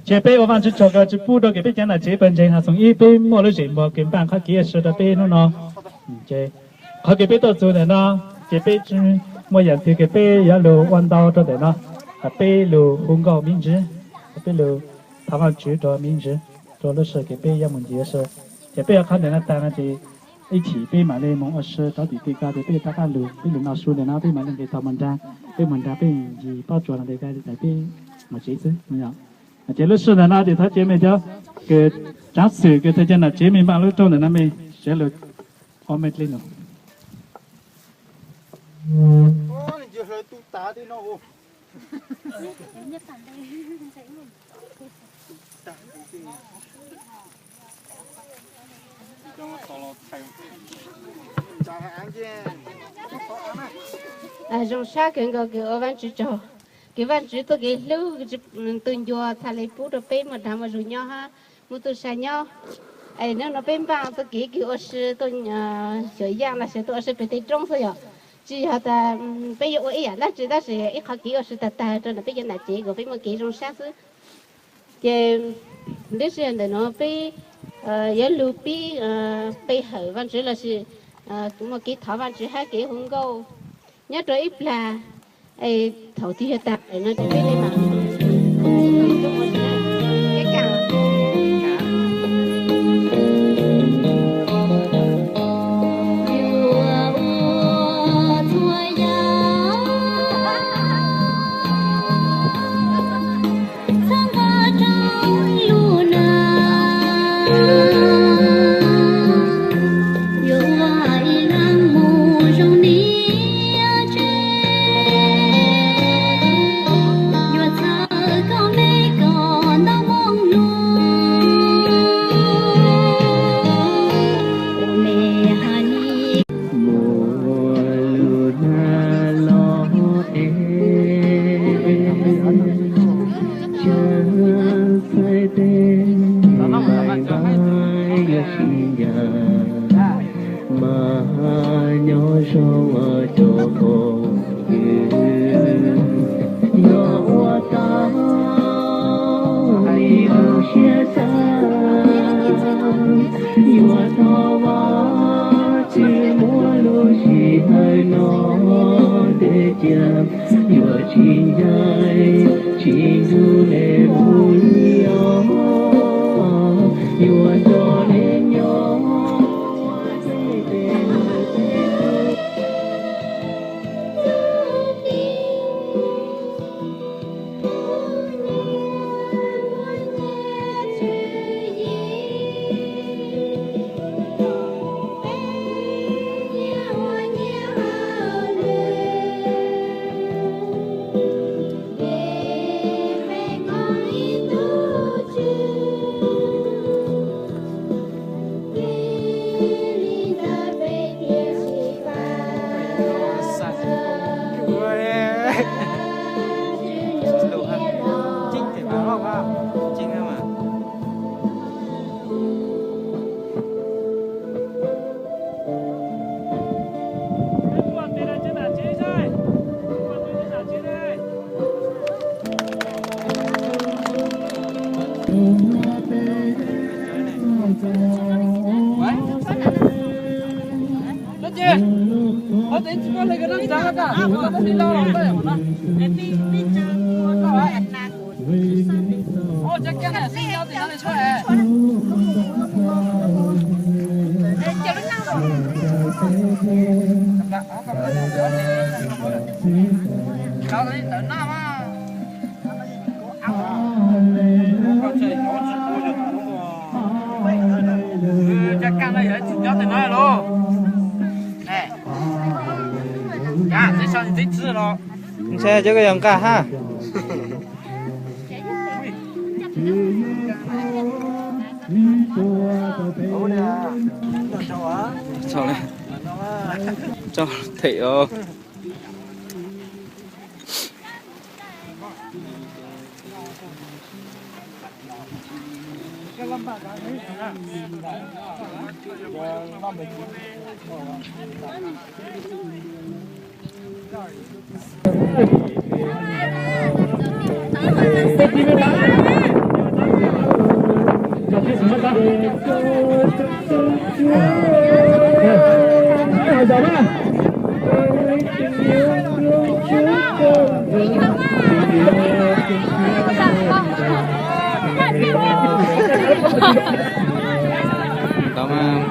Ces peb ua Vajtswv tsaug kws tsi pub rua kws peb cov nam tsev pawg ntseeg Has Xoom Ib peb muaj lub zeem npog kws npaj qhov kev ua si rua peb hnub no. Qhov kws peb tuaj txug ntawm no ces peb tsi muaj yaam twg kws peb yuav lug ua ntau rua ntawm no, peb lug hu nkauj me ntsis, peb lug thov Vajtswv rua me ntsis, rua lub sij hawm kws peb yuav mus ncig ua si. Ces peb ua qhov ntawm no taag no ces ib chim peb mam li moog ua si rov tim tej ko ces peb rov qaab lug, peb lug noj su ntawm no peb mam li nqis tog moog nraag, peb moog nraag peb ncig pob tsuas no tes ko tas peb mus tsev xwb. Ces lub sij hawm ntawm no ces thov caw mej cov kws tsaav xwm kws tau cov nam tsev mej npaj lub rooj ntawm no mej sawv lug ua mej dlej num. Zoo sab kawg nkaus kws ua Vajtswv tsaug, kws Vajtswv tuaj kev hlub tu ncua txhad le pub rua peb muaj dag muaj zug nyob hab muaj txuj sa nyob. Es hnub no peb npaj txuj kev kws ua si tuaj xyuas yaaj los sis tuaj ua si pem tej roob xwb yom. Tsi yog tas peb yuav ua ib yaam dlaab tsi tab sis ib qhov kev ua si tag tag rua ntawm peb cov nam tsev kom peb muaj kev zoo sab xwb. Ces lub sij hawm ntawm nuav peb yuav lug pib pe hawm Vajtswv los sis muaj kev thov Vajtswv hab kev hu nkauj nyob rua ib plag. Es thaum twg yog taag lawm no ces peb le maam Tsav xaiv teb, nqaim nqaim yuav tsis ncaim, mas nyob zoo ua cov phooj ywg, yog ua tau li lub siab xav, yuav thov Vajtswv muab lub sij hawm no teb cia, yuav tsis ncaim tsis nrug le mus li os, yuav nrog le nyob. Ntshai cov ko yog nqaj hab. Tso them os. Tau mas.